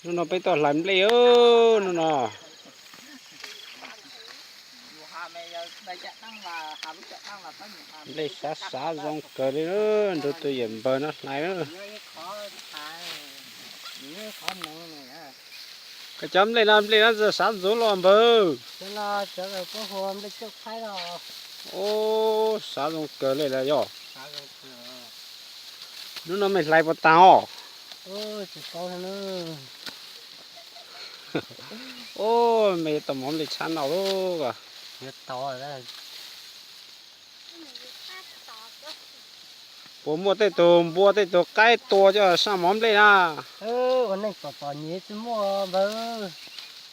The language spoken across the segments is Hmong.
Hnub no peb tuaj hlais nplej, hnub no. Nplej xav xav zoo kawg li, nrog tus yawm npawg no hlais. Koj cov nplej no, nplej no xav ntxuv los npawg. Ub, xav zoo kawg li lawm yog. Hnub no mej hlais puas tag os? Ub, mej yuav tau mov nplej tshab no lauj. Puas muaj tej tug npua tej tug qaib tua coj saj mov nplej na? Ua neej tom tom nyias tsis muaj npawg.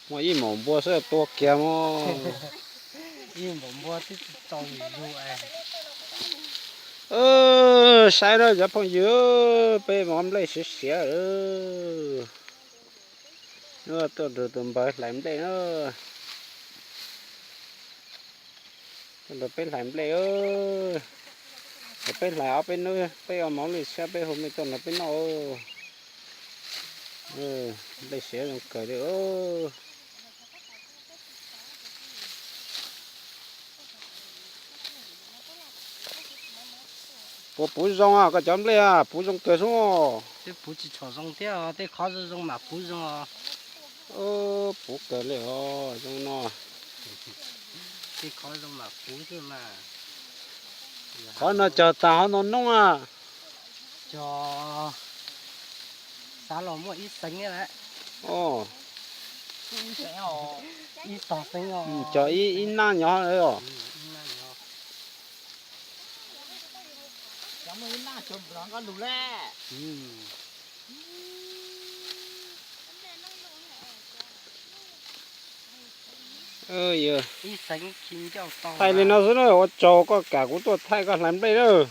Muaj ib maum npua xwb tua kiag mog. Ib maum npua twb tsis tau yus. Saib na cov phooj ywg, peb mov nplej siav siav. Tuaj nrog tus npawg hlais nplej na. Tuaj nrog peb hlais nplej. Peb hlais ob peb hnub peb ua mov nplej siav peb hu mej tuaj nrog peb noj. Nplej siav zoo kawg li. Puas puv zoo, koj cov nplej puv zoo kawg xwb. Puv tsis tshua zoo thiab, tej qhov zoo zoo mas puv zoo. Puv kawg li os zoo no. Tej qhov zoo mas puv xwb mas. Qhov no cog tag qhov no noob a. Cog, xav los muaj ib xeev lawm. Ib xeev, cog ib, ib nab nyob os. Thaij li no xwb na, ua tsaug koj kam kuv tuaj thaij koj hlais nplej lawm.